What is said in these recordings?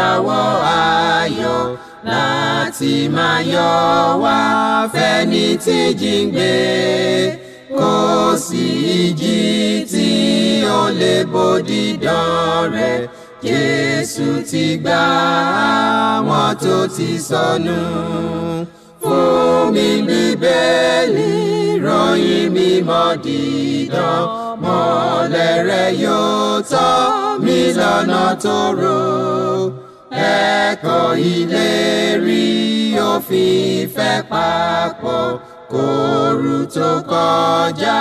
Ìràwọ̀ ayọ̀ láti máa yọ wá fẹ́ni tí jíǹgbé. Kò sí ìjì tí ó lè bòdì dán rẹ̀. Jésù ti gbà àwọn tó ti sọnù. Fún mi Bíbélì, ròyìn mímọ́ dídán, mọ́lẹ̀ rẹ̀ yóò tọ́ mi lọ́nà tó rò. Ẹ̀kọ́ ìlérí òfin ìfẹ́ papọ̀ kóoru tó kọjá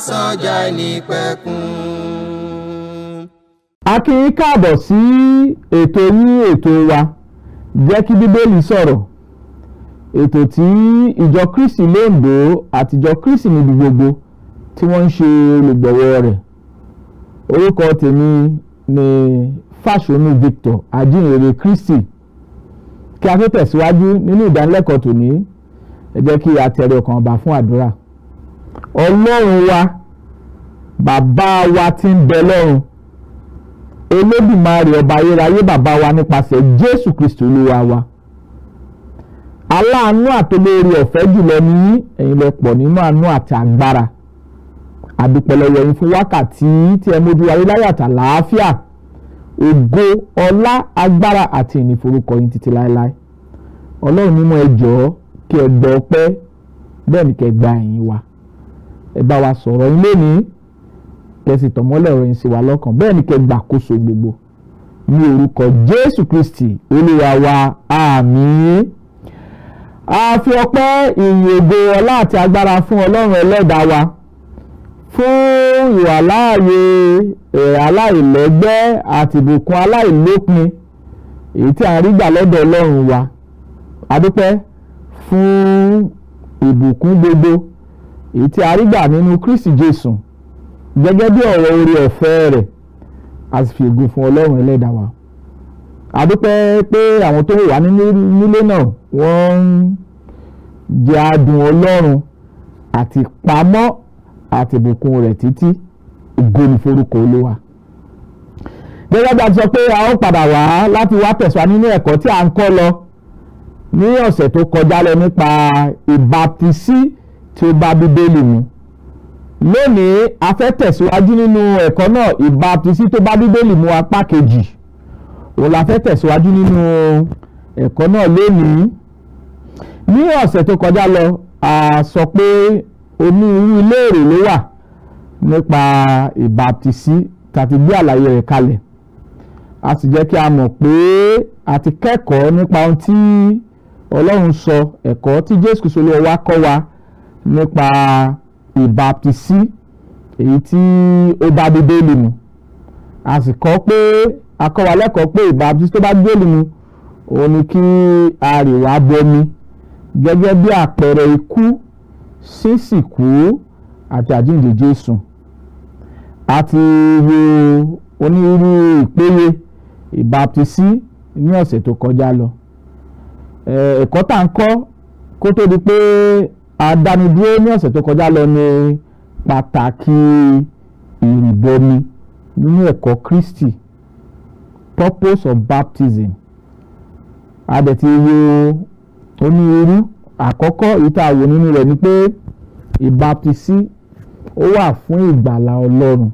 sọ́jà nípẹ̀kun. A kí yín káàbọ̀ sí ètò yín, ètò wa, Jẹ́ kí Bíbélì Sọ̀rọ̀, ètò tí Ìjọ Kristi l'Óńdó àti Ìjọ Kristi níbi gbogbo tí wọ́n ń ṣe olùgbọ̀wọ́ rẹ̀. Orúkọ tèmi ni Fáṣọnù Victor, ajínrere Kristi. Kí a tó tẹ̀síwájú nínú ìdánilẹ́kọ̀ọ́ tòní, ẹ jẹ́ kí a tẹrí ọkàn ba fún àdúrà. Ọlọ́run wa, Bàbá wa tí ń bẹ lọ́run, Olódùmarè, ọba ayérayé, bàbá wa nípasẹ̀ Jésù Kristi Olúwa wa, aláàánú àtolórí ọ̀fẹ́ jùlọ ní yín. Ẹ̀yin lẹ pọ̀ nínú àánú àti agbára. Àdúpẹ́ lọ́wọ́ yín fún wákàtí tí ẹ mójú wáyé láyọ̀ àtàlàáfíà. Ògo, ọlá, agbára àti ìyìn forúkọ yín títí láéláé. Ọlọ́run mímọ́, ẹ jọ̀ọ́, kí ẹ gbọ́ ọpẹ́, bẹ́ẹ̀ ni kẹ́ gba ẹ̀yìn wa. Ẹ bá wa sọ̀rọ̀ yín lónìí, kẹ́ sì tọ̀mọ́lẹ̀ ọ̀rọ̀ yín sí wa lọ́kàn, bẹ́ẹ̀ ni kẹ́ gbàkóso gbogbo, ní orúkọ Jésù Kristi Olúwa wa, àmín. A fi ọpẹ́, ìyìn, ògo, ọlá àti agbára fún Ọlọ́run ẹlẹ́dàá wa fún ìwàláàyè aláìlẹ́gbẹ́ àti ìbùkún aláìlópin èyí tí a ń rí gbà lọ́dọ̀ Ọlọ́run wa. A dúpẹ́ fún ìbùkún gbogbo èyí tí a rí gbà nínú Kristi Jésù gẹ́gẹ́ bí ọ̀rọ̀ oore ọ̀fẹ́ rẹ̀. A sì fi ògo fún Ọlọ́run ẹlẹ́dàá wa. A dúpẹ́ pé àwọn tó wà nílé náà, wọ́n ń jẹ adùn Ọlọ́run àti pamọ́ àti ìbùkún rẹ̀ títí. Ògo ní forúkọ Olúwa. Gẹ́gẹ́ bí a ti sọ pé a ó padà wá láti wá tẹ̀síwájú nínú ẹ̀kọ́ tí a ń kọ́ lọ ní ọ̀sẹ̀ tó kọjá lọ nípa ìbáptisí tí ó bá Bíbélì mu, lónìí a fẹ́ tẹ̀síwájú nínú ẹ̀kọ́ náà, ìbáptisí tó bá Bíbélì mu apá kejì. Òun la fẹ́ tẹ̀síwájú nínú ẹ̀kọ́ náà lónìí. Ní ọ̀sẹ̀ tó kọjá lọ, a sọ pé onírúurú ìlérò ló wà nípa ìbáptisí tàbí gbé àlàyé rẹ̀ kalẹ̀. A sì jẹ́ kí a mọ̀ pé a ti kẹ́kọ̀ọ́ nípa ohun tí Ọlọ́run sọ, ẹ̀kọ́ tí Jésù Kristi Olúwa wa kọ́ wa nípa ìbáptisí èyí tí ó bá Bíbélì mu. A sì kọ́ pé a kọ́ wa lẹ́kọ̀ọ́ pé ìbáptisí tó bá Bíbélì mu òun ni kí a rì wá bọmi gẹ́gẹ́ bí àpẹẹrẹ ikú, sísìnkú àti àjíǹde Jésù. A ti wo onírúurú ìpele ìbáptisí ní ọ̀sẹ̀ tó kọjá lọ. Ẹ̀kọ́ tá à ń kọ́ kó tó di pé a dánidúró ní ọ̀sẹ̀ tó kọjá lọ ní pàtàkì ìrìbọmi nínú ẹ̀kọ́ Kristi, purpose of baptism. A dẹ̀ ti wo onírúurú. Àkọ́kọ́ èyí tá a wò nínú rẹ̀ ni pé ìbáptisí ó wà fún ìgbàlà Ọlọ́run.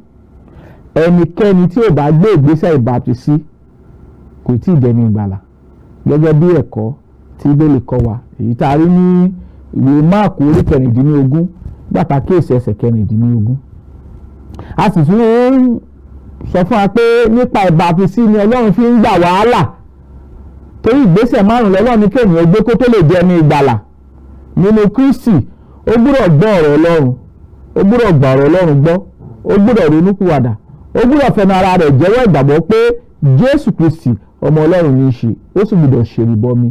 Ẹnikẹ́ni tí ò bá gbé ìgbésẹ̀ ìbáptisí kò tí ì dẹni ìgbàlà, gẹ́gẹ́ bí ẹ̀kọ́ tí Bíbélì kọ́ wa, èyí tá a rí ní ìwé Máàkù orí 16, gbàtà kíyèsí ẹsẹ̀ 16. A sì tún sọ fún wa pé nípa ìbáptisí ni Ọlọ́run fi ń gbà wàhálà, torí ìgbésẹ̀ márùn lọ́lọ́run ní kéèyàn gbé kó tó lè jẹ́ ní ìgbàlà nínú Kristi. Ó gbúdọ̀ gbọ́ ọ̀rọ̀ Ọlọ́run, ó gbúdọ̀ gbà ọ̀rọ̀ Ọlọ́run gbọ́, ó gbúdọ̀ ronúpìwàdà, ó gbúdọ̀ fẹnu ara rẹ̀ jẹ́wọ́ ìgbàgbọ́ pé Jésù Kristi ọmọ Ọlọ́run ní í ṣe, ó sì gbúdọ̀ ṣèrìbọmi.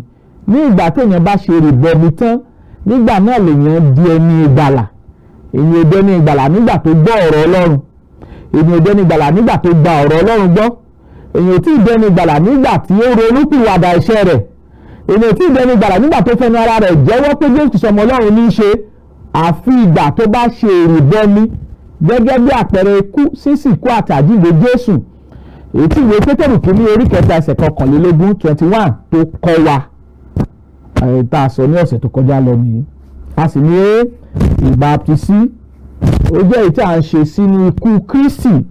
Ní ìgbà téèyàn bá ṣe ìrìbọmi tán, nígbà náà lèèyàn di ẹni ìgbàlà. Èyàn ò dẹni ìgbàlà nígbà tó gbọ́ ọ̀rọ̀ Ọlọ́run, èyàn ò dẹni ìgbàlà nígbà tó gba ọ̀rọ̀ Ọlọ́run gbọ́, èyàn ò tí ì dẹni ìgbàlà nígbà tí ó ronúpìwàdà ẹ̀ṣẹ̀ rẹ̀, èyàn ò tí ì dẹni ìgbàlà nígbà tó fẹnu ara rẹ̀ jẹ́wọ́ pé Jésù Kristi ọmọ Ọlọ́run ní í ṣe, àfi ìgbà tó bá ṣe ìrìbọmi gẹ́gẹ́ bí àpẹẹrẹ ikú, sísìnkú àti àjíǹde Jésù. Èyí tí ìwé Pétérù kìíní orí 3 ẹsẹ̀ 21, 21 tó kọ́ wa, tá a sọ ní ọ̀sẹ̀ tó kọjá lọ nìyí. A sì ní ìbáptisí ó jẹ́ èyí tí a ń ṣe sínú ikú Kristi,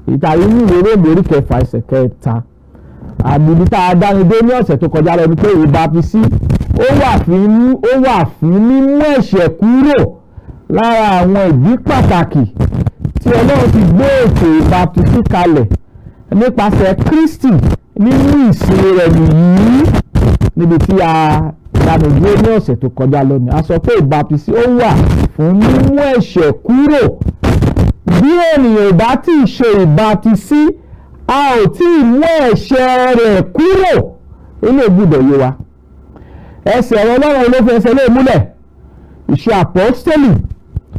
ìtàrí ní ìwé Róòmù orí 6 ẹsẹ̀ 3. Àbíbi tá a dáni dé ní ọ̀sẹ̀ tó kọjá lọ ni pé ìbáptisí ó wà fún mímú ẹ̀ṣẹ̀ kúrò. Lára àwọn ìdí pàtàkì tí Ọlọ́run ti gbé ètò ìbáptisí kalẹ̀ nípasẹ̀ Kristi nínú ìsìn rẹ̀ nìyí. Níbi tí a dáni dúró ní ọ̀sẹ̀ tó kọjá lọ ni a sọ pé ìbáptisí ó wà fún mímú ẹ̀ṣẹ̀ kúrò. Bí ènìyàn ò bá tí ì ṣe ìbáptisí, a ò tí ì mú ẹ̀ṣẹ̀ rẹ̀ kúrò. Ilé gbọ́dọ̀ yé wa. Ẹsẹ̀ ọ̀rọ̀ Ọlọ́run ló fi ẹsẹ̀ lé múlẹ̀? Ìṣe Àpọ́stélì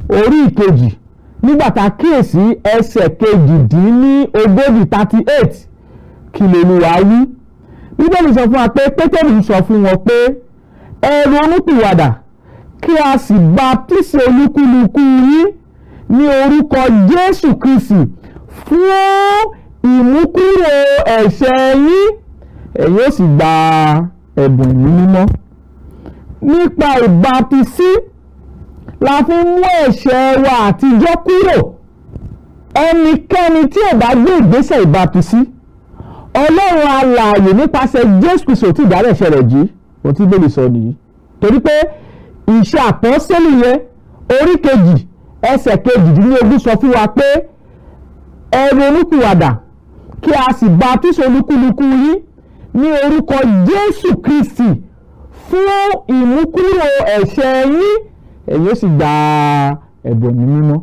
orí 2, nígbà tá a kíyèsí ẹsẹ̀ 38, 38, kí lolúwa wí? Bíbélì sọ fún wa pé Pétérù sọ fún wọn pé, "Ẹ ronúpìwàdà, kí a sì baptisi olúkúlùkù yín ní orúkọ Jésù Kristi fún ìmúkúrò ẹ̀ṣẹ̀ yín, ẹ̀yin ó sì gba ẹ̀bùn Ẹ̀mí Mímọ́." Nípa ìbaptisí la fi ń mú ẹ̀ṣẹ̀ wa àtijọ́ kúrò. Ẹnikẹ́ni tí ò bá gbé ìgbésẹ̀ ìbaptisí, Ọlọ́run alààyè nípasẹ̀ Jésù Kristi ò tí ì dárí ẹ̀ṣẹ̀ rẹ̀ jì. Ohun tí Bíbélì sọ nìyí, torí pé Ìṣe Àpọ́sítélì yẹn orí 2 ẹsẹ̀ 18 sọ fún wa pé, "Ẹ ronúpìwàdà, kí a sì baptisi olúkúlùkù yín ní orúkọ Jésù Kristi fún ìmúkúrò ẹ̀ṣẹ̀ yín, ẹ̀yin ó sì gba ẹ̀bùn Ẹ̀mí Mímọ́."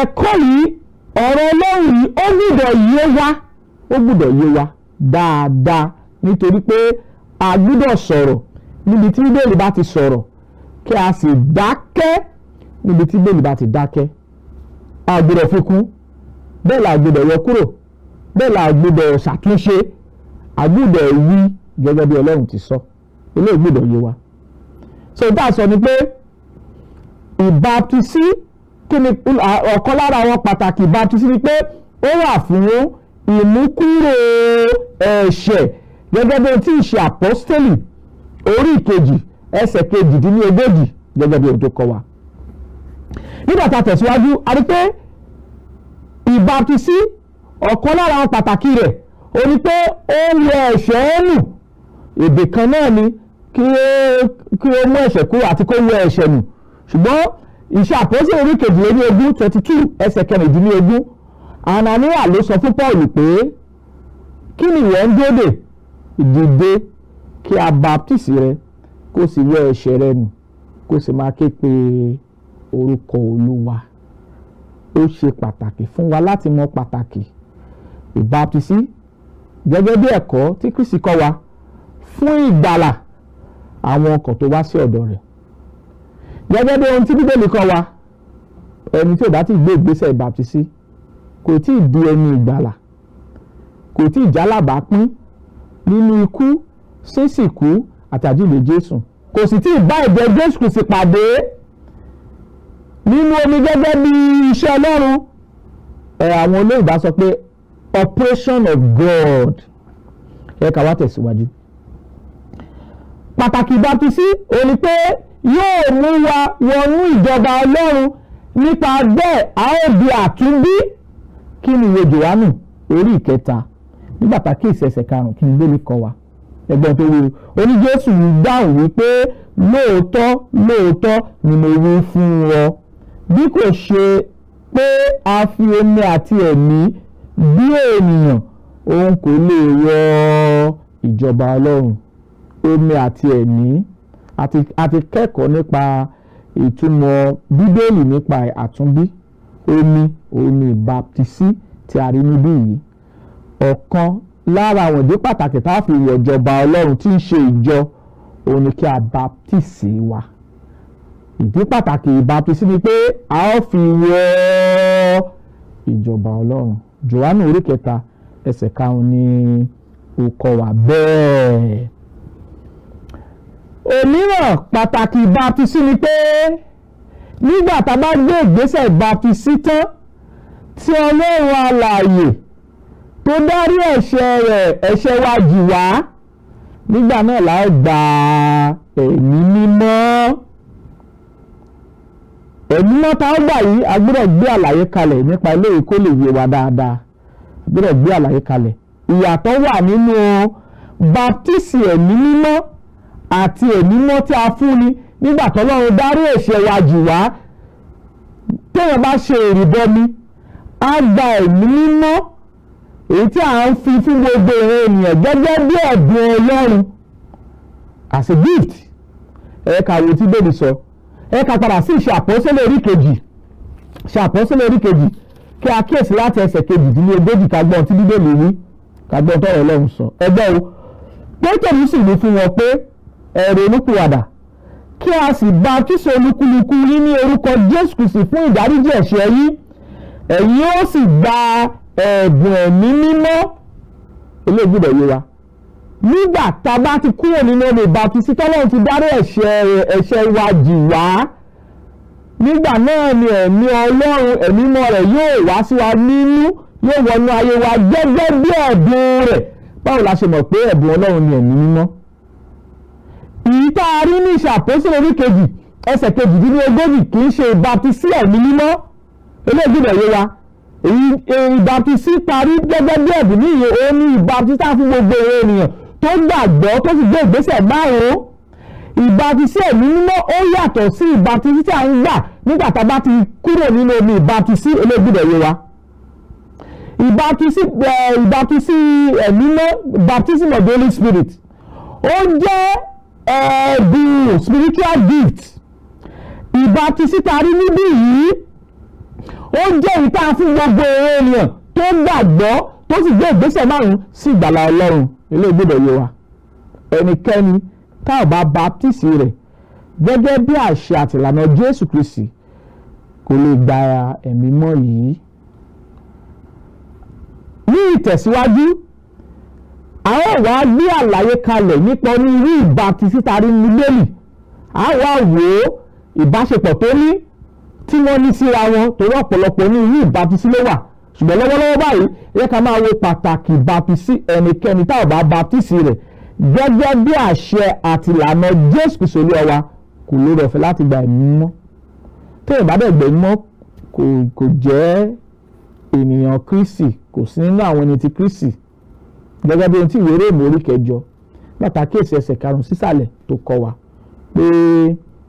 Ẹ̀kọ́ yìí, ọ̀rọ̀ Ọlọ́run yìí, ó gbọ́dọ̀ yé wa, ó gbọ́dọ̀ yé wa dáadáa, nítorí pé a gbọ́dọ̀ sọ̀rọ̀ níbi tí Bíbélì bá ti sọ̀rọ̀, kí a sì dákẹ́ níbi tí Bíbélì bá ti dákẹ́. A gbọ́dọ̀ fi kún, bẹ́ẹ̀ la gbọ́dọ̀ yọ kúrò, bẹ́ẹ̀ la gbọ́dọ̀ ṣàtúnṣe. A gbọ́dọ̀ wí gẹ́gẹ́ bí Ọlọ́run ti sọ. Eléyìí gbọ́dọ̀ yé wa. So tá a sọ ni pé ìbaptisí, kí ni ọ̀kan lára àwọn pàtàkì ìbaptisí? Ni pé ó wà fún ìmúkúrò ẹ̀ṣẹ̀, gẹ́gẹ́ bí ohun tí Ìṣe Àpọ́stélì orí 2 ẹsẹ̀ 38, gẹ́gẹ́ bí ohun tó kọ́ wa. Nígbà tá a tẹ̀síwájú, a rí pé ìbaptisí, ọ̀kan lára àwọn pàtàkì rẹ̀ ó ní pé ó ń wẹ ẹ̀ṣẹ̀ nù. Èdè kan náà ni kí ó mú ẹ̀ṣẹ̀ kúrò àti kó wẹ ẹ̀ṣẹ̀ nù. Ṣùgbọ́n Ìṣe Àpọ́sítélì orí 22, 22, ẹsẹ̀ 16, Anania ló sọ fún Paul pé, "Kí ni ìwọ ń dúró dè? Dìde, kí a baptisi rẹ, kó sì wẹ ẹ̀ṣẹ̀ rẹ nù, kó sì máa ké pe orúkọ Olúwa." Ó ṣe pàtàkì fún wa láti mọ pàtàkì ìbaptisí gẹ́gẹ́ bí ẹ̀kọ́ tí Kristi kọ́ wa fún ìgbàlà àwọn ọkàn tó wá sí ọ̀dọ̀ rẹ̀, gẹ́gẹ́ bí ohun tí Bíbélì kọ́ wa. Ẹni tí ò bá ti gbé ìgbésẹ̀ ìbaptisí kò tí ì di ẹni ìgbàlà, kò tí ì jálábàápín nínú ikú, sísìkú àti àjíǹde Jésù, kò sì tí ì bá ẹ̀jẹ̀ Jésù Kristi pàdé nínú omi gẹ́gẹ́ bí iṣẹ́ Ọlọ́run. Ẹ̀ àwọn olóyìnbá sọ pé operation of God. Ẹ ká wá tẹ̀síwájú. Pàtàkì ìbáptisí òun ni pé yóò mú wa wọnú ìjọba Ọlọ́run. Nípa bẹ́ẹ̀, a ó di àtúnbí. Kí ni ìwé Jòhánù orí 3, nígbà tá a kíyèsí ẹsẹ̀ 5, kí ni Bíbélì kọ́ wa? Ẹgbọ́n tó wí o. Ó ní Jésù dáhùn wípé, "Lóòótọ́ lóòótọ́ ni mo wí fún ọ, bí kò ṣe pé a fi omi àti ẹ̀mí bí ènìyàn, òun kò lè wọ ìjọba Ọlọ́run." Omi àti ẹ̀mí, àti kẹ́kọ̀ọ́ nípa ìtumọ̀ Bíbélì nípa àtúnbí. Omi òun ni ìbaptisí tí a rí níbí yìí. Ọ̀kan lára àwọn ìdí pàtàkì tá a fi wọ ìjọba Ọlọ́run, tí ń ṣe ìjọ, òun ni kí a baptisi wa. Ìdí pàtàkì ìbaptisí ni pé a ó fi wọ ìjọba Ọlọ́run. Jòhánù orí 3 ẹsẹ̀ 5 ni ó kọ́ wa bẹ́ẹ̀. Òmíràn pàtàkì ìbaptisí ni pé nígbà tá a bá gbé ìgbésẹ̀ ìbaptisí tán, tí Ọlọ́run alààyè tó dárí ẹ̀ṣẹ̀ rẹ̀ ẹ̀ṣẹ̀ wa jì wá, nígbà náà la ó gba ẹ̀mí mímọ́. Ẹ̀mí mímọ́ tá ó gbà yìí, a gbọ́dọ̀ gbé àlàyé kalẹ̀ nípa eléyìí kó lè yé wa dáadáa. A gbọ́dọ̀ gbé àlàyé kalẹ̀ ìyàtọ̀ wà nínú baptisi ẹ̀mí mímọ́ àti ẹ̀mí mímọ́ tí a fún ni nígbà tọ́lọ́run dárí ẹ̀ṣẹ̀ wa jì wá. Téèyàn bá ṣe ìrìbọmi, á gba ẹ̀mí mímọ́, èyí tí à ń fi fún gbogbo ìran ènìyàn gẹ́gẹ́ bí ẹ̀bùn Ọlọ́run, as a gift. Ẹ ká wo tí Bíbélì sọ. Ẹ ká padà sí Ìṣe Àpọ́sítélì orí kejì, Ìṣe Àpọ́sítélì orí kejì, kí a kíyèsí láti ẹsẹ̀ 38, ká gbọ́n tí Bíbélì wí, ká gbọ́n tọ́rọ̀ Ọlọ́run sọ. Ẹgbẹ́ o, Pétérù sì wí fún wọn pé, "Ẹ ronúpìwàdà, kí a sì baptisi olúkúlùkù yín ní orúkọ Jésù Kristi fún ìdáríjì ẹ̀ṣẹ̀ yín, ẹ̀yin ó sì gba ẹ̀bùn ẹ̀mí mímọ́." Eléyìí gbọ́dọ̀ yé wa. Nígbà tá a bá ti kúrò nínú omi ìbátísí, tọ́lọ́run ti dárí ẹ̀ṣẹ̀ wa jì wá, nígbà náà ni ẹ̀mí Ọlọ́run, ẹ̀mí mímọ́ rẹ̀ yóò wá sí wa nínú, yóò wọnú ayé wa gẹ́gẹ́ bí ẹ̀bùn rẹ̀. Báwo la ṣe mọ̀ pé ẹ̀bùn Ọlọ́run ni ẹ̀mí mímọ́? Èyí tá a rí ní Ìṣe Àpọ́sítélì orí kejì, ẹsẹ̀ 38, kì í ṣe ìbátísí ẹ̀mí mímọ́. Eléyìí gbọ́dọ̀ yé wa. Èyí ìbátísí parí gẹ́gẹ́ bí ẹ̀bùn ní ìyẹn, òun ní ìbátísí fún gbogbo ènìyàn tó gbàgbọ́, tó sì gbé ìgbésẹ̀ márùn-ún. Ìbátísí ẹ̀mí mímọ́, ó yàtọ̀ sí ìbátísí tí a ń gbà nígbà tá a bá ti kúrò nínú omi ìbátísí. Eléyìí gbọ́dọ̀ yé wa. Ìbátísí ẹ̀mí mímọ́, baptism of the Holy Spirit, ó jẹ́ ẹ̀bùn, spiritual gift. Ìbátísí tá a rí níbí yìí, ó jẹ́ ìta fún gbogbo ènìyàn tó gbàgbọ́, tó sì gbé ìgbésẹ̀ márùn-ún sí ìgbàlà Ọlọ́run. Eléyìí gbọ́dọ̀ yé wa. Ẹnikẹ́ni tá ò bá baptisi rẹ̀ gẹ́gẹ́ bí àṣẹ àtìlànà Jésù Kristi kò lè gba ẹ̀mí mọ́ yìí. Ní ìtẹ̀síwájú, a ó wá gbé àlàyé kalẹ̀ nípa onírúurú ìbátísí tá a rí ní Bíbélì. A wá wò ó, ìbáṣepọ̀ tó ní tí wọ́n ní síra wọn, torí ọ̀pọ̀lọpọ̀ onírúurú ìbátísí ló wà. Ṣùgbọ́n lọ́wọ́lọ́wọ́ báyìí, ẹ ká máa wo pàtàkì ìbátísí. Ẹnikẹ́ni tá ò bá baptisi rẹ̀ gẹ́gẹ́ bí àṣẹ àti ìlànà Jésù Kristi Olúwa wa kò lóore ọ̀fẹ́ láti gba ẹ̀mí mímọ́. Téèyàn bá dẹ̀ gbẹ̀mí mọ́, kò jẹ́ ènìyàn Kristi, kò sí nínú àwọn ẹni tí Kristi, gẹ́gẹ́ bí ohun tí ìwé Róòmù orí kẹjọ bàtà kéèsì ẹsẹ̀ 5 sísàlẹ̀ tó kọ wa pé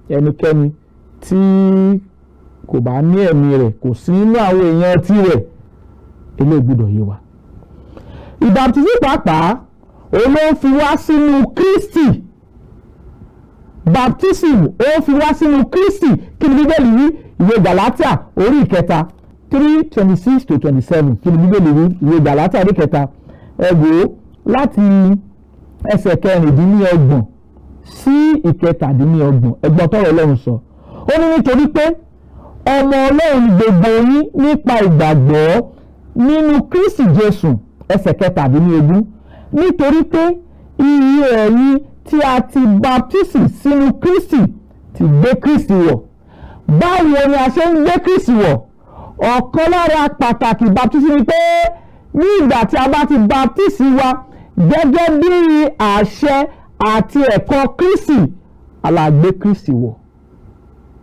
ẹnikẹ́ni tí kò bá ní ẹ̀mí rẹ̀ kò sí nínú àwọn èèyàn tirẹ̀. Eléyìí gbọ́dọ̀ yé wa. Ìbàptísí pàápàá, òun ló ń fi wá sínú Kristi. Baptism, ó fi wá sínú Kristi. Kí ni Bíbélì wí? Ìwé Gàlátíà orí ìkẹta, 3:26 to 27. Kí ni Bíbélì wí? Ìwé Gàlátíà orí ìkẹta, ẹ wò ó láti ẹsẹ̀ 26 sí 27. Ẹgbọ́n tọ́rọ̀ Ọlọ́run sọ. Ó ní, "Nítorí pé ọmọ Ọlọ́run gbogbo yín nípa ìgbàgbọ́ nínú Kristi Jésù." Ẹsẹ̀ 37, "Nítorí pé iye ẹ̀yin tí a ti baptisi sínú Kristi ti gbé Kristi wọ̀." Báwo ni a ṣe ń gbé Kristi wọ̀? Ọ̀kan lára pàtàkì baptisi ni pé ní ìgbà tí a bá ti baptisi wa gẹ́gẹ́ bí àṣẹ àti ẹ̀kọ́ Kristi, a gbé Kristi wọ̀.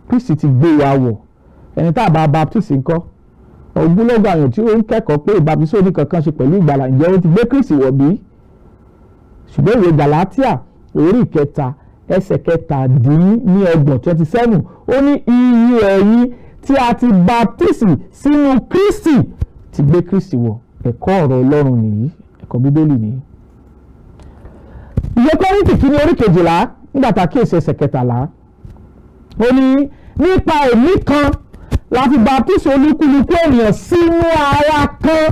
Kristi ti gbé wa wọ̀. Ẹni tá a bá baptisi ńkọ́? Ogúnlọ́gọ̀ àyàn tí ó ń kẹ́kọ̀ọ́ pé ìbaptisi ò ní kankan ṣe pẹ̀lú ìgbàlà, ǹjẹ́ ó ti gbé Kristi wọ̀ bí? Ṣùgbọ́n ìwé Gàlátíà orí ìkẹta, ẹsẹ̀ 27, 27, ó ní, "Iye ẹ̀yin tí a ti baptisi sínú Kristi ti gbé Kristi wọ̀." Ẹ̀kọ́ ọ̀rọ̀ Ọlọ́run nìyí, ẹ̀kọ́ Bíbélì nìyí. Ìwé Kọ́ríńtì kìíní orí 12, nígbà tá a kíyèsí ẹsẹ̀ 13, ó ní, "Nípa ẹ̀mí kan la fi baptisi olúkúlùkù ènìyàn sínú ara kan."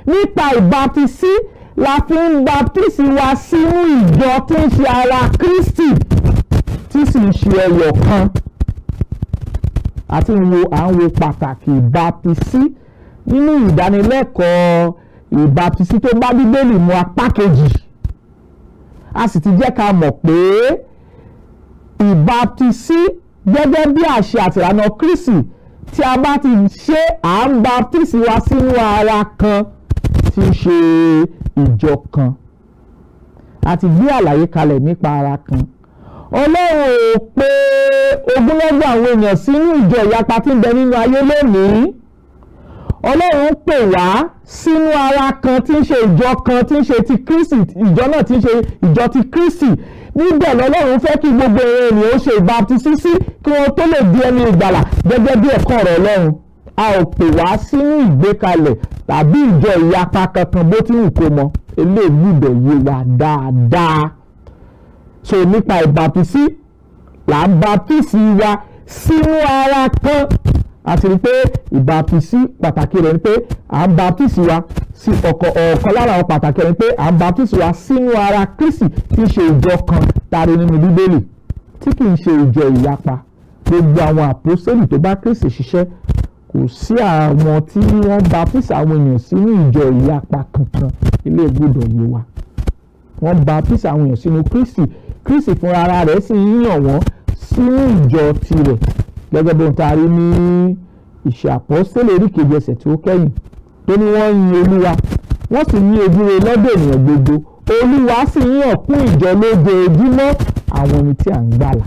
Nípa ìbaptisí la fi ń baptisi wa sínú ìjọ tí ń ṣe ara Kristi, tí sì ń ṣe ẹyọ kan. Àti wo à ń wo pàtàkì ìbaptisí nínú ìdánilẹ́kọ̀ọ́ ìbaptisí tó bá Bíbélì mu apá kejì. A sì ti jẹ́ ká mọ̀ pé ìbaptisí gẹ́gẹ́ bí àṣẹ àti ìlànà Kristi Tí a bá ti ṣe, à ń baptisi wa sínú ara kan tí í ṣe ìjọ kan. A ti gbé àlàyé kalẹ̀ nípa ara kan. Ọlọ́run ò pè ogunlọ́gọ̀ àwọn èèyàn sínú ìjọ ìyapa tí ń bẹ nínú ayé lónìí. Ọlọ́run pè wá sínú ara kan tí ń ṣe ìjọ kan, tí ń ṣe ti Kristi, ìjọ náà tí ń ṣe ìjọ ti Kristi. Níbẹ̀ lọ́lọ́run fẹ́ kí gbogbo ènìyàn ó ṣe ìbáptisí sí kí wọ́n tó lè di ẹni ìgbàlà gẹ́gẹ́ bí ẹ̀kọ́ ọ̀rọ̀ Ọlọ́run. A ò pè wá sínú ìgbékalẹ̀ tàbí ìjọ ìyapa kankan bó ti wù kó mọ. Eléyìí gbọ́dọ̀ yé wa dáadáa. So nípa ìbáptisí là ń baptisi wa sínú ara kan. A ti rí pé ìbáptisí, pàtàkì rẹ̀ ni pé à ń baptisi wa sí ọ̀kan. Ọ̀kan lára àwọn pàtàkì rẹ̀ ni pé à ń baptisi wa sínú ara Kristi tí í ṣe ìjọ kan tari nínú Bíbélì, tí kì í ṣe ìjọ ìyapa. Gbogbo àwọn àpọ́sítélì tó bá Kristi ṣiṣẹ́, kò sí àwọn tí wọ́n baptisi àwọn èèyàn sínú ìjọ ìyapa kankan. Eléyìí gbọ́dọ̀ yé wa. Wọ́n baptisi àwọn èèyàn sínú Kristi. Kristi fúnra ara rẹ̀ sì ń yàn wọ́n sínú ìjọ tirẹ̀, gẹ́gẹ́ bí ohun tá a rí ní Ìṣe Àpọ́sítélì orí 2 ẹsẹ̀ tí ó kẹ́yìn, tó ní wọ́n yin Olúwa, wọ́n sì ní ojúrere lọ́dọ̀ ènìyàn gbogbo. Olúwa sì yàn kún ìjọ lójoojúmọ́ àwọn ẹni tí à ń gbàlà.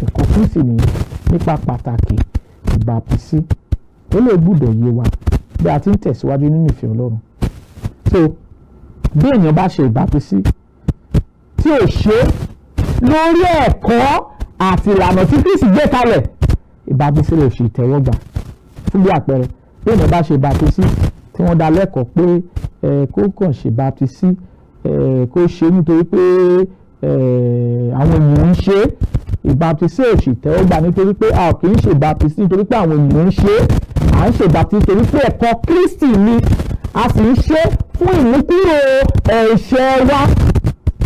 Ẹ̀kọ́ Kristi nìyẹn nípa pàtàkì ìbáptisí. Ó lè gbúdọ̀ yé wa bí a ti ń tẹ̀síwájú nínú ìfẹ́ Ọlọ́run. So bí èèyàn bá ṣe ìbáptisí tí ò ṣe lórí ẹ̀kọ́ àti ìlànà tí Kristi gbé kalẹ̀, ìbáptisí lè ṣe ìtẹ́wọ́gbà. Fún bí àpẹẹrẹ, bí èèyàn bá ṣe ìbáptisí tí wọ́n dá lẹ́kọ̀ọ́ pé kó kàn ṣe ìbáptisí, kó ṣe nítorí pé àwọn èèyàn ń ṣe, ìbáptisí ò ṣe ìtẹ́wọ́gbà, nítorí pé a ò kì í ṣe ìbáptisí nítorí pé àwọn èèyàn ń ṣe. À ń ṣe ìbáptisí nítorí pé ẹ̀kọ́ Kristi ni, a sì ń ṣe fún ìmúkúrò ẹ̀ṣẹ̀ wa.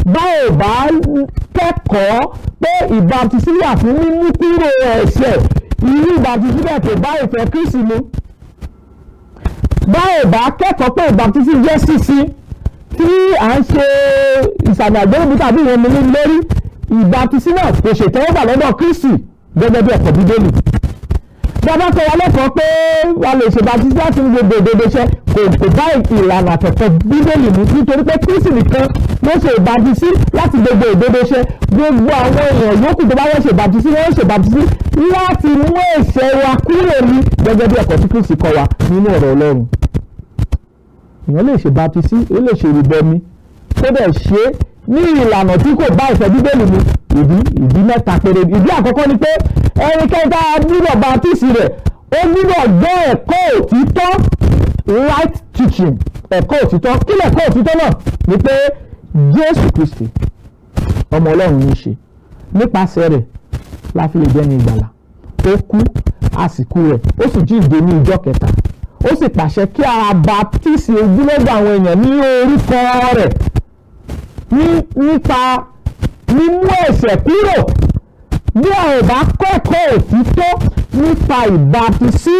Báwo bá kẹ́kọ̀ọ́ pé ìbáptisí wà fún mímúkúrò ẹ̀ṣẹ̀, irú ìbáptisí bẹ́ẹ̀ kò bá ìfẹ́ Kristi mu. Báwo bá kẹ́kọ̀ọ́ pé ìbáptisí jẹ́ sísin tí à ń ṣe ìsàmì àgbélébùú tàbí ìwọ̀n mi lórí, ìbáptisí náà kò ṣètẹ́wọ́gbà lọ́dọ̀ Kristi gẹ́gẹ́ bí ẹ̀kọ́ Bíbélì. Bàbá kọ́ wa lẹ́kọ̀ọ́ pé a lè ṣe baptism láti ní gbogbo òdodo iṣẹ́, kò bá ìlànà àtẹ̀kọ́ Bíbélì mu, nítorí pé Kristi nìkan ló ṣe ìbáptisí láti gbogbo òdodo iṣẹ́. Gbogbo àwọn èèyàn yòókù tó bá wọ́n ṣe ìbáptisí, wọ́n ṣe ìbáptisí láti mú ẹ̀ṣẹ̀ wa kúrò ní, gẹ́gẹ́ bí ẹ̀kọ́ tí Kristi kọ́ wa nínú ọ̀rọ̀ Ọlọ́run. Èèyàn lè ṣe baptisí, ó lè ṣe ìrìbọmi, kó dẹ̀ ṣe ní ìlànà tí kò bá ìfẹ́ Bíbélì mu. Ìdí mẹ́ta péré. Ìdí àkọ́kọ́ ni pé ẹnikẹ́ni tá a gbúdọ̀ baptisi rẹ̀, ó gbúdọ̀ gbọ́ ẹ̀kọ́ òtítọ́, right teaching. Ẹ̀kọ́ òtítọ́, kí lẹ̀kọ́ òtítọ́ náà? Ni pé Jésù Kristi, ọmọ Ọlọ́run ní í ṣe, nípasẹ̀ rẹ̀ la fi lè jẹ́ ní ìgbàlà. Ó kú, àsìkò rẹ̀, ó sì jíǹde ní ìjọ kẹta. Ó sì pàṣẹ kí a baptisi ogunlọ́gọ̀ àwọn èèyàn ní orúkọ rẹ̀ nípa mímú ẹ̀ṣẹ̀ kúrò. Bí a ò bá kẹ́kọ̀ọ́ òtítọ́ nípa ìbáptisí,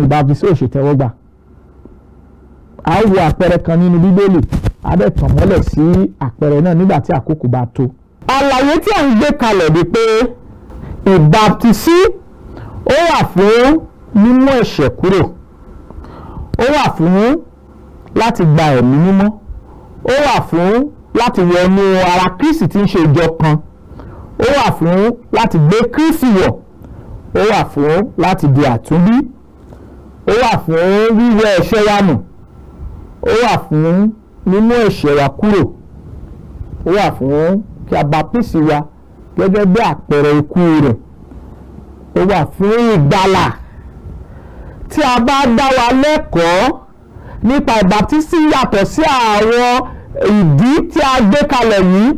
ìbáptisí ò ṣètẹ́wọ́gbà. A ó wo àpẹẹrẹ kan nínú Bíbélì, a dẹ̀ tàn mọ́lẹ̀ sí àpẹẹrẹ náà nígbà tí àkókò bá tó. Àlàyé tí à ń gbé kalẹ̀ ni pé ìbáptisí, ó wà fún mímú ẹ̀ṣẹ̀ kúrò, ó wà fún láti gba Ẹ̀mí Mímọ́, ó wà fún láti wọnú ara Kristi tí ń ṣe ìjọ kan, ó wà fún láti gbé Kristi wọ̀, ó wà fún láti di àtúnbí, ó wà fún wíwẹ̀ ẹ̀ṣẹ̀ wa nù, ó wà fún mímú ẹ̀ṣẹ̀ wa kúrò, ó wà fún kí a baptisi wa gẹ́gẹ́ bí àpẹẹrẹ ikú rẹ̀, ó wà fún ìgbàlà. Tí a bá dá wa lẹ́kọ̀ọ́ nípa ìbáptísí yàtọ̀ sí àwọn ìdí tí a gbé kalẹ̀ yìí,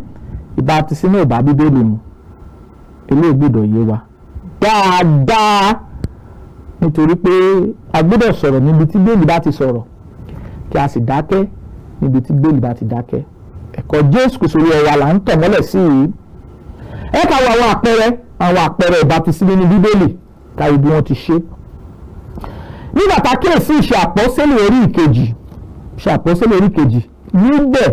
ìbáptísí náà ò bá Bíbélì mu. Eléyìí gbọ́dọ̀ yé wa dáadáa, nítorí pé a gbọ́dọ̀ sọ̀rọ̀ níbi tí Bíbélì bá ti sọ̀rọ̀, kí a sì dákẹ́ níbi tí Bíbélì bá ti dákẹ́. Ẹ̀kọ́ Jésù Kristi Olúwa là ń tàn mọ́lẹ̀ sí yìí. Ẹ ká wo àwọn àpẹẹrẹ ìbáptísí nínú Bíbélì, káyọ̀ bí wọ́n ti ṣe. Nígbà tá a kíyèsí Ìṣe Àpọ́sítélì orí 2, Ìṣe Àpọ́sítélì orí 2, níbẹ̀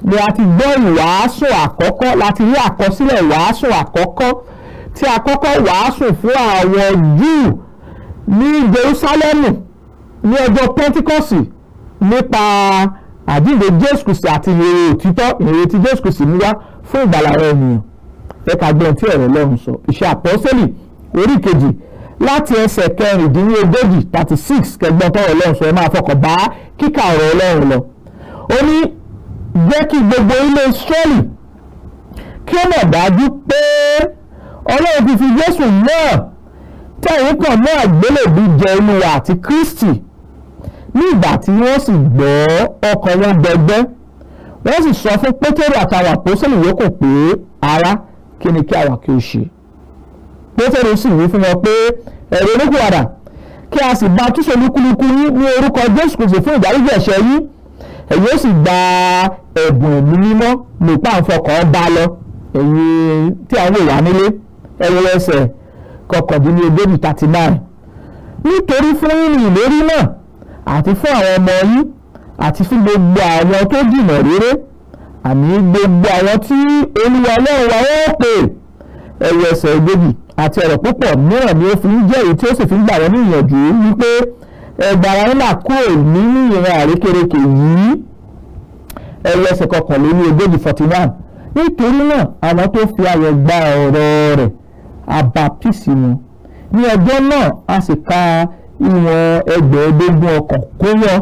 ni a ti gbọ́ ìwàásù àkọ́kọ́, láti rí àkọsílẹ̀ ìwàásù àkọ́kọ́ tí a kọ́kọ́ wàásù fún àwọn Júù. ní Jerúsálẹ́mù ní ọjọ́ Pentikọ́sì nípa àjíǹde Jésù Kristi àti ìrere òtítọ́, ìrere tí Jésù Kristi mú wá fún ìgbàlà àwọn ènìyàn. Ẹ ká gbọ́n tí ọ̀rọ̀ Ọlọ́run sọ. Iṣẹ́ Àpọ́sítélì orí 2 láti ẹsẹ̀ 36, 36, kẹgbọ́n tọ́rọ̀ Ọlọ́run sọ. Ẹ máa fọkàn bá kíkà ọ̀rọ̀ Ọlọ́run lọ. Ó ní, "Jẹ́ kí gbogbo ilé Ísírẹ́lì kí ó mọ̀ dájú pé Ọlọ́run ti fi Jésù náà tẹ̀yìn kàn mọ́ àgbélébùú jẹ Olúwa àti Kristi." Ní ìgbà tí wọ́n sì gbọ́, ọkàn wọn gbọgbẹ́, wọ́n sì sọ fún Pétérù àtàwọn àpọ́sítélì yòókù pé, "Ará, kí ni kí àwa kí ó ṣe?" Pétérù sì wí fún wọn pé, "Ẹ ronúpìwàdà, kí a sì baptísì olúkúlùkù yín ní orúkọ Jésù Kristi fún ìdáríjì ẹ̀ṣẹ̀ yín, ẹ̀yin ó sì gba ẹ̀bùn Ẹ̀mí Mímọ́." Lòpá àǹfọkàn bá lọ. Ẹ̀yin tí a ń wò wá nílé, ẹ̀yin ẹsẹ̀ 39, 39. "Nítorí fún yín ní ìlérí náà, àti fún àwọn ọmọ yín, àti fún gbogbo àwọn tó jìnnà réré, àní gbogbo àwọn tí Olúwa Ọlọ́run wa ó pè." Ẹ̀yọ ẹsẹ̀ 40. Àti ọ̀rọ̀ púpọ̀ mìíràn ni ó fi ń jẹ́rìí, tí ó sì fi ń gbà wọ́n ní ìyànjú wípé, "Ẹ gba ara yín là kúrò nínú ìran àrékérekè yìí." Ẹ̀yọ ẹsẹ̀ 41, 41. Nítorí náà àwọn tó fi ayọ̀ gba ọ̀rọ̀ rẹ̀, a baptisi wọn ní ọjọ́ náà, a sì ka ìwọ̀n 5,000 ọkàn kún wọn.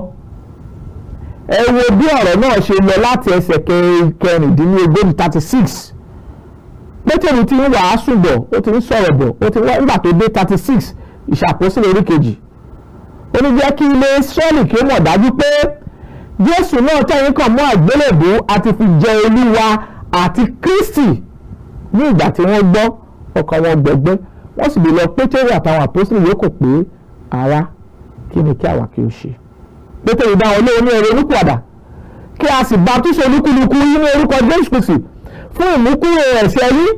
Ẹ wo bí ọ̀rọ̀ náà ṣe lọ láti ẹsẹ̀ 36, 36. Pétérù ti ń wàásù bọ̀, ó ti ń sọ̀rọ̀ bọ̀, ó ti ń wá. Nígbà tó dé 36, Ìṣàkóso orí 2, ó ní, "Jẹ́ kí ilé Ísírẹ́lì kí ó mọ̀ dájú pé Jésù náà tẹ̀yìn kàn mọ́ àgbélébùú, a ti fi jẹ Olúwa àti Kristi." Ní ìgbà tí wọ́n gbọ́, ọkàn wọn gbọgbẹ́, wọ́n sì lè lọ Pétérù àtàwọn àpọ́sítélì yòókù pé, "Ará, kí ni kí àwa kí ó ṣe?" Pétérù dá wọn lóhùn ní, "Ẹ ronúpìwàdà, kí a sì baptísì olúkúlùkù yín ní orúkọ Jésù Kristi fún ìmúkúrò ẹ̀ṣẹ̀ yín,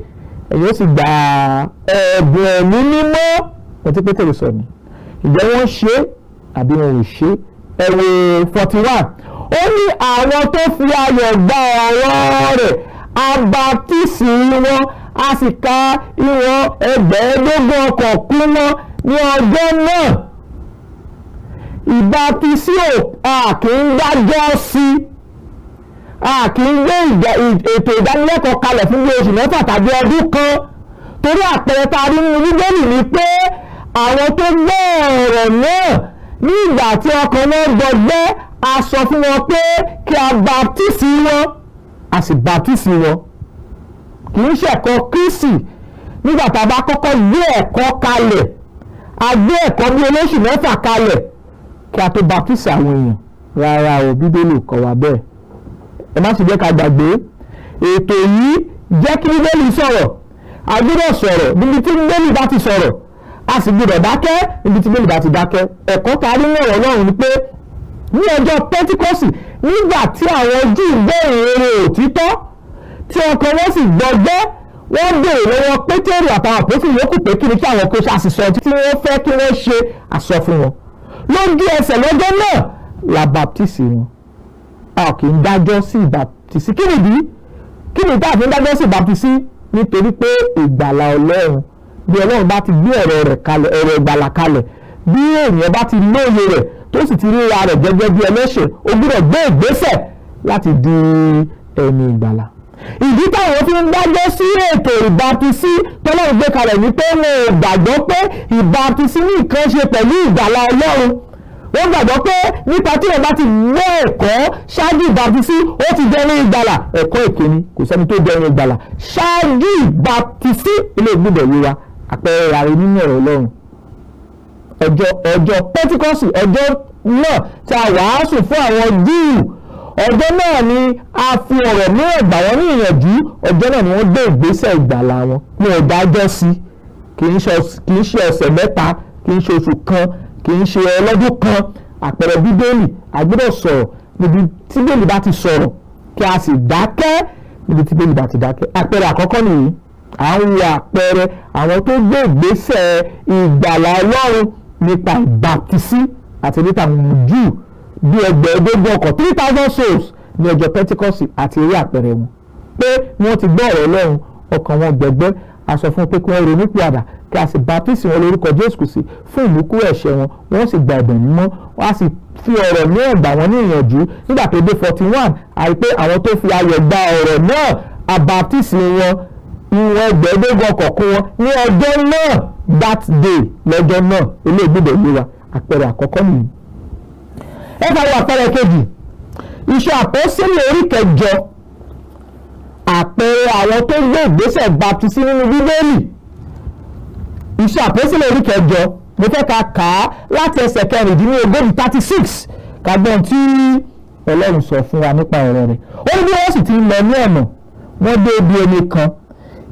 ẹ̀yin ó sì gba ẹ̀bùn Ẹ̀mí Mímọ́." Ohun tí Pétérù sọ ni. Ǹjẹ́ wọ́n ṣe é àbí wọn ò ṣe é? Ẹ wo 41. Ó ní àwọn tó fi ayọ̀ gba ọ̀rọ̀ rẹ̀, a baptísì wọn, a sì ka ìwọ̀n 5,000 ọkàn kún wọn ní ọjọ́ náà. Ìbátísí ò a kì í dájọ́ sí, a kì í gbé ètò ìdánilẹ́kọ̀ọ́ kalẹ̀ fún bí oṣù 6 tàbí ọdún kan, torí àpẹẹrẹ tá a rí nínú Bíbélì ni pé àwọn tó gbọ́ ọ̀rọ̀ náà, ní ìgbà tí ọkàn wọn gbọgbẹ́, a sọ fún wọn pé kí a baptísì wọn, a sì baptísì wọn. Kì í ṣẹ̀kọ́ Kristi nígbà tá a bá kọ́kọ́ gbé ẹ̀kọ́ kalẹ̀, a gbé ẹ̀kọ́ bí olóṣù 6 kalẹ̀ kí a tó baptísì àwọn èèyàn. Rárá o, Bíbélì kọ́ wa bẹ́ẹ̀. Ẹ má sì jẹ́ ká gbàgbé ètò yìí. Jẹ́ kí Bíbélì sọ̀rọ̀. A gbọ́dọ̀ sọ̀rọ̀ níbi tí Bíbélì bá ti sọ̀rọ̀, a sì gbọ́dọ̀ dákẹ́ níbi tí Bíbélì bá ti dákẹ́. Ẹ̀kọ́ tá a rí ní ọ̀rọ̀ Ọlọ́run ni pé ní ọjọ́ Pẹ́ntíkọ́sì, nígbà tí àwọn Júù gbọ́ ìrere òtítọ́, tí ọkàn wọn sì gbọgbẹ́, wọ́n béèrè lọ́wọ́ Pétérù àtàwọn àpótí yòókù pé kí ni kí àwọn kó ṣe. Àṣìṣọ tí wọ́n fẹ́ kí wọ́n ṣe, àsọ fún wọn lójú ẹsẹ̀ lọ́jọ́ náà la baptisi wọn. A kì í dájọ́ sí ìbaptisi. Kí nìdí? Kí ni tá a fi ń dájọ́ sí ìbaptisi? Nítorí pé ìgbàlà Ọlọ́run, bí Ọlọ́run bá ti gbé ọ̀rọ̀ rẹ̀ kalẹ̀, ọ̀rọ̀ ìgbàlà kalẹ̀, bí ènìyàn bá ti lóye rẹ̀, tó sì ti ríra rẹ̀ gẹ́gẹ́ bí ẹlẹ́ṣẹ̀, ó gbọ́dọ̀ gbé ìgbésẹ̀ láti di ẹni ìgbàlà. Ìdí táwọn fi ń dájọ́ sí ètò ìbaptisí tọ́lọ́run gbé kalẹ̀ ní pé wọn ò gbàgbọ́ pé ìbaptisí ní nǹkan ṣe pẹ̀lú ìgbàlà Ọlọ́run. Wọ́n gbàgbọ́ pé nípa tí wọ́n bá ti gbọ́ ẹ̀kọ́ ṣáájú ìbaptisí, ó ti dẹni ìgbàlà. Ẹ̀kọ́ èké ni. Kò sẹ́ni tó dẹni ìgbàlà ṣáájú ìbaptisí. Ilé ìgbúdọ̀ yé wa. Àpẹẹrẹ rẹ̀ nínú ọ̀rọ̀ Ọlọ́run, ọjọ́ Pẹ́ntíkọ́sì, ọjọ́ náà tí a wàásù fún àwọn Júù, ọjọ́ náà ni a fi ọ̀rọ̀ mìíràn gbà wọ́n ní ìyànjú, ọjọ́ náà ni wọ́n gbé ìgbésẹ̀ ìgbàlà wọn. Wọn ò dájọ́ sí. Kì í ṣe ọ̀sẹ̀ 3, kì í ṣe oṣù kan, kì í ṣe ọlọ́dún kan. Àpẹẹrẹ Bíbélì, a gbọ́dọ̀ sọ̀rọ̀ níbi tí Bíbélì bá ti sọ̀rọ̀, kí a sì dákẹ́ níbi tí Bíbélì bá ti dákẹ́. Àpẹẹrẹ àkọ́kọ́ nìyí. À ń wo àpẹẹrẹ àwọn tó gbé ìgbésẹ̀ ìgbàlà Ọlọ́run nípa ìbaptisí àti nípa àwọn Júù bí 5,000 ọkọ̀, 3,000 souls, ní ọjọ́ Pentikọ́sì, àti eré àpẹẹrẹ wọn pé wọ́n ti gbọ́ ọ̀rọ̀ Ọlọ́run, ọkàn wọn gbẹgbẹ́. A sọ fún wọn pé kí wọ́n ronú pìwàdà, kí a sì baptisi wọn lórúkọ Jésù Kristi fún ìmúkúrò ẹ̀ṣẹ̀ wọn, wọ́n sì gba ẹ̀bùn mímọ́. Wọ́n á sì fi ọ̀rọ̀ náà gbà wọ́n ní ìyànjú. Nígbà tó dé 41, àrí pé àwọn tó fi ayọ̀ gba ọ̀rọ̀ náà, a baptisi wọn, ìwọ̀n 25 ọkàn wọn ní ọjọ́ náà, that day, lọ́jọ́ náà. Eléyìí gbọ́dọ̀ yé wa. Àpẹẹrẹ àkọ́kọ́ nìyí. Ẹ ká wo àpẹẹrẹ kejì, Iṣẹ́ Àpọ́sítélì orí 8, àpẹẹrẹ àwọn tó gbé ìgbésẹ̀ baptisi nínú Bíbélì. Iṣẹ́ Àpọ́sítélì orí 8, mo fẹ́ ká kà á láti ẹsẹ̀ 36, 36, ká gbọ́n tí Ọlọ́run sọ fún wa nípa ọ̀rọ̀ rẹ̀. Ó ní bí wọ́n sì ti ń lọ ní ọ̀nà, wọ́n dé ibi omi kan.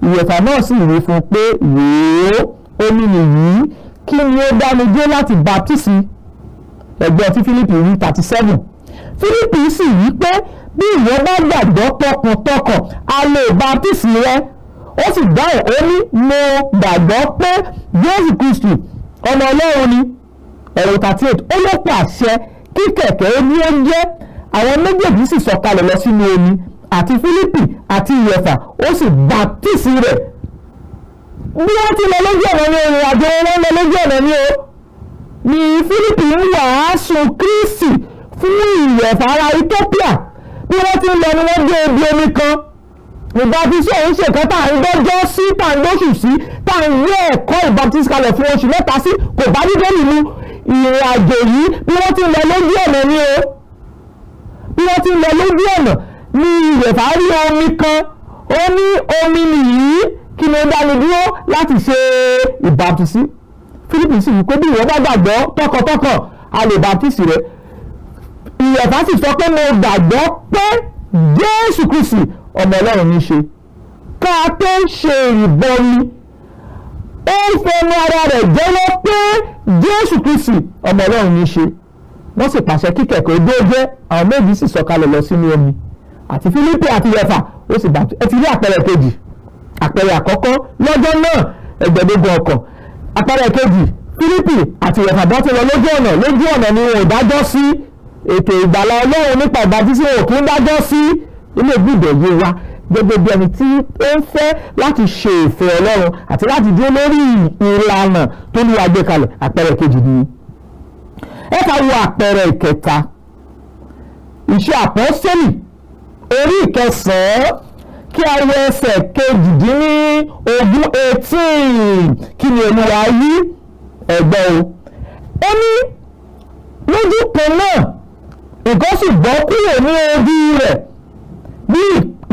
Ìwẹ̀fà náà sì wí fún un pé, "Wò ó, omi nìyí, kí ni ó dá mi dúró láti baptisi?" Ẹgbẹ́ tí Fílípì wí, 37. Fílípì sì wí pé, "Bí ìwọ bá gbàgbọ́ tọkàntọkàn, a lè baptisi rẹ." Ó sì dáhùn, ó ní, "Mo gbàgbọ́ pé Jésù Kristi ọmọ Ọlọ́run ni." Ẹ̀rọ 38, ó ló pàṣẹ kí kẹ̀kẹ́ ó ní oúnjẹ, àwọn méjèèjì sì sọ̀kalẹ̀ lọ sínú omi, àti Fílípì àti ìwẹ̀fà, ó sì baptisi rẹ̀. Bí wọ́n ti lọ lójú ọ̀nà ní ìrìn àjò wọn lọ lójú ọ̀nà ní o ní Fílípì ń wàásù Kristi fún ìwẹ̀fà ará Ethiopia. Bí wọ́n ti ń lọ ni wọ́n dé ibi omi kan. Ìbátísí òun ṣe kan tá à ń gbọ́jọ́ sí, tá à ń gbóṣù sí, tá à ń gbé ẹ̀kọ́ ìbátísí kalẹ̀ fún oṣù 3 sí, kò bá Bíbélì mu. Ìrìn àjò yìí, bí wọ́n ti ń lọ lójú ọ̀nà ní o, bí wọ́n ti ń lọ lójú ọ̀nà ní ìwẹ̀fà rí omi kan. Ó ní, "Omi nìyí, kí ni ó dá mi dúró láti ṣe ìbátísí?" Fílípì sì wí pé, "Bí ìwọ bá gbàgbọ́ tọkàntọkàn, a lè bátísì rẹ." Ìwẹ̀fà sì sọ pé, "Mo gbàgbọ́ pé Jésù Kristi ọmọ Ọlọ́run ní í ṣe." Ká tó ṣe ìbọmi, ó ń fẹnu ara rẹ̀ jẹ́wọ́ pé Jésù Kristi ọmọ Ọlọ́run ní í ṣe. Wọ́n sì pàṣẹ kí kẹ̀kẹ́ odó jẹ́, àwọn méjì sì sọ̀kalẹ̀ lọ sínú omi, àti Fílípì àti ìwẹ̀fà, ó sì bàtú. Ẹ ti rí àpẹẹrẹ kejì. Àpẹẹrẹ àkọ́kọ́, lọ́jọ́ náà, 25 ọkàn. Àpẹẹrẹ kejì, Fílípì àti ìwẹ̀fà bọ́ ti lọ lójú ọ̀nà. Lójú ọ̀nà ni wọn ò dájọ́ sí. Ètò ìgbàlà Ọlọ́run nípa ìbátísí, wọn ò kí ń dájọ́ sí. Ilé ìgbìdọ̀ yé wa gẹ́gẹ́ bí ẹni tí ó ń fẹ́ láti ṣe ìfẹ́ Ọlọ́run àti láti dúró lórí ìlànà tó ní wàá gbé kalẹ̀. Àpẹẹrẹ kejì ni. Ẹ ká wo àpẹẹrẹ ìkẹta, Iṣẹ́ Àpọ́sítélì orí 9, kí a wo ẹsẹ̀ 18, 18. Kí ni Olúwa wí? Ẹ̀gbọ́n o. Ó ní lójú kan náà, nǹkan sì bọ́ kúrò ní ojú rẹ̀ bí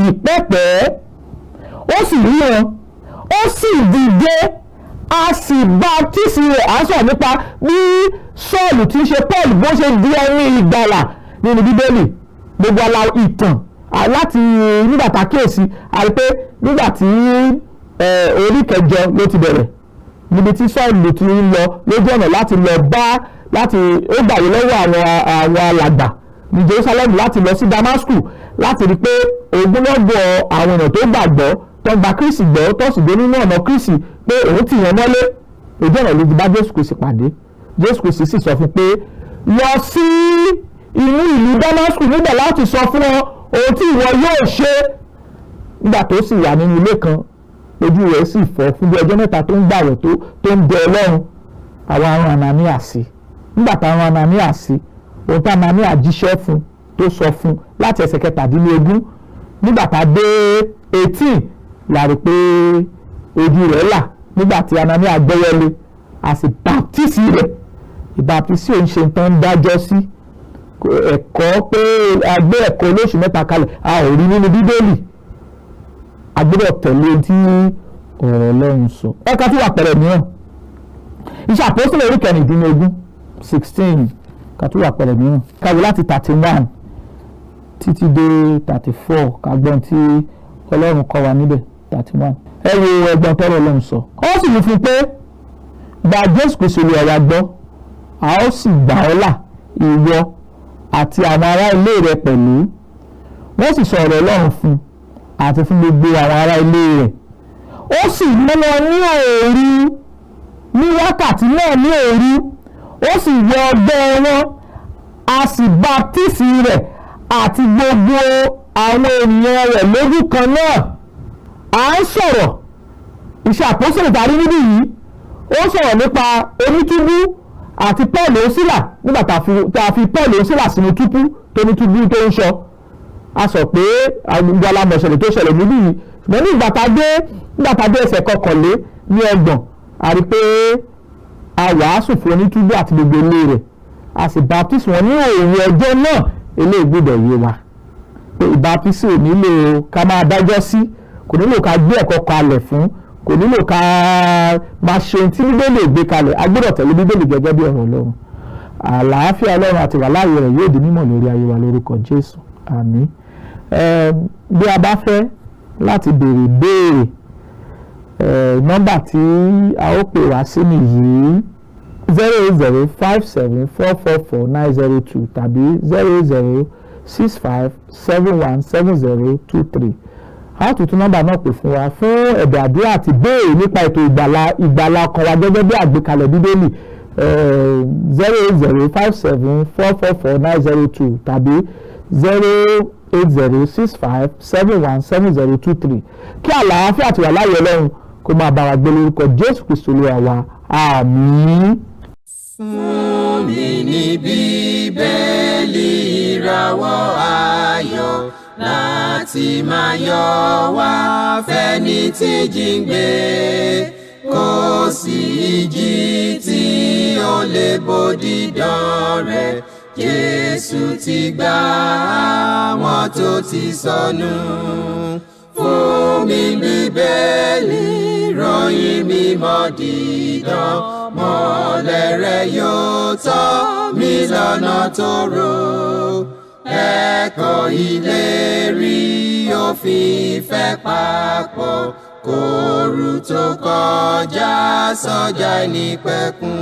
ìpẹ́pẹ́, ó sì rí wọn, ó sì dìde, a sì baptisi rẹ̀. À ń sọ̀rọ̀ nípa bí Sọ́ọ̀lù tí ń ṣe Paul bó ṣe di ẹni ìgbàlà nínú Bíbélì. Gbogbo ala ìtàn láti nígbà tá a kíyèsí, a rí pé nígbà tí orí 8 ló ti bẹ̀rẹ̀, níbi tí Sọ́ọ̀lù ti ń lọ lójú ọ̀nà láti lọ bá, láti ó gbàgbé lọ́wọ́ àwọn alàgbà ní Jerusalem láti lọ sí Damascus, láti rí i pé ogunlọ́gọ̀ àwọn èèyàn tó gbàgbọ́, tó gba Kristi gbọ́, tó sì dé nínú ọ̀nà Kristi, pé òun tì wọ́n mọ́lé. Ojú ọ̀nà ló ti bá Jésù Kristi pàdé. Jésù Kristi sì sọ fún pé, "Lọ sí inú ìlú Damascus, níbẹ̀ láti sọ fún ọ ohun tí ìwọ yóò ṣe." Nígbà tó sì wà nínú ilé kan, ojú rẹ̀ sì fọ́ fún bí ọjọ́ 3, tó ń gbàwẹ̀, tó ń bẹ Ọlọ́run. Àwọn ará Anania sí, nígbà táwọn Anania sí, ohun tí Anania jíṣẹ́ fún, tó sọ fún láti ẹsẹ̀ 17, nígbà tá a dé 18, la rí pé ojú rẹ̀ là nígbà tí Anania gbọ́wọ́lé, a sì baptisi rẹ̀. Ìbaptisi ò ń ṣe tán ń dájọ́ sí. Ẹ̀kọ́ pé a gbé ẹ̀kọ́ olóṣù 3 kalẹ̀, a ò rí nínú Bíbélì. A gbọ́dọ̀ tẹ̀lé ohun tí ọ̀rọ̀ Ọlọ́run sọ. Ẹ̀ka tí wà pẹ̀rẹ̀ mìíràn, Iṣẹ́ Àpọ́sítélì orí 16, 16, ká tún wà pẹ̀rẹ̀ mìíràn, káwé láti 31 títí dé 34, ká gbọ́n tí Ọlọ́run kọ́ wa níbẹ̀. 31, ẹ wo ẹgbọ́n tọ́rọ̀ Ọlọ́run sọ. Ó sì wí fún pé, "Gba Jésù Kristi Olúwa wa gbọ́, a ó sì gbà ọ́ là, ìwọ àti àwọn ará ilé rẹ pẹ̀lú." Wọ́n sì sọ ọ̀rọ̀ Ọlọ́run fún àti fún gbogbo àwọn ará ilé rẹ̀. Ó sì mú wọn ní òru, ní wákàtí náà ní òru, ó sì wọ ọgbẹ́ wọn, a sì baptisi rẹ̀ àti gbogbo àwọn ènìyàn rẹ̀ lójú kan náà. À ń sọ̀rọ̀ Iṣẹ́ àpọ́sítélì tá a rí níbí yìí, ó sọ̀rọ̀ nípa onítúbú àti Paul òsílà. Nígbà tá a fi Paul òsílà sínú túbú tó ní túbú tó ń sọ, a sọ pé gbogbo alámọ̀ṣẹ̀lẹ̀ tó ṣẹlẹ̀ níbí yìí. Ṣùgbọ́n ní ìgbà tá a dé, nígbà tá a dé ẹsẹ̀ 31, a rí pé a wàásù fún onítúbú àti gbogbo ilé rẹ̀, a sì baptisi wọn ní òru ọjọ́ náà. Eléyìí gbọ́dọ̀ yé wa pé ìbaptisi ò nílò ká máa dájọ́ sí, kò nílò ká gbé ẹ̀kọ́ kalẹ̀ fún, kò nílò ká máa ṣe ohun tí Bíbélì gbé kalẹ̀. A gbọ́dọ̀ tẹ̀lé Bíbélì gẹ́gẹ́ bí ọ̀rọ̀ Ọlọ́run. Àlàáfíà Ọlọ́run àti wàláàyè rẹ̀ yóò di mímọ̀ lórí ayé wa lórúkọ Jésù, àmín. Bí a bá fẹ́ láti béèrè béèrè, nọ́mbà tí a ó pè wá sí nìyí: 08057444902 tàbí 08065717023. A ó tuntun nọ́mbà náà pè fún wa fún ẹ̀bẹ̀ àdúrà àti béèrè nípa ètò ìgbàlà ọkàn wa gẹ́gẹ́ bí àgbékalẹ̀ Bíbélì: 08057444902 tàbí 08065717023. Kí àlàáfíà àti wàláyé Ọlọ́run kó máa bá wa gbé lórúkọ Jésù Kristu Olúwa wa, àmín. Fún mi ní Bíbélì, ìràwọ̀ ayọ̀ láti máa yọ wá fẹ́ni tí jíǹgbé. Kò sí ìjì tí ó lè bòdì dán rẹ̀. Jésù ti gbà àwọn tó ti sọnù. Fún mi Bíbélì, ròyìn mímọ́ dídán, mọ́lẹ̀ rẹ̀ yóò tọ́ mi lọ́nà tó rò. Ẹ̀kọ́ ìlérí òfin ìfẹ́ papọ̀ kóoru tó kọjá sọ́jà ìnípẹ̀kun.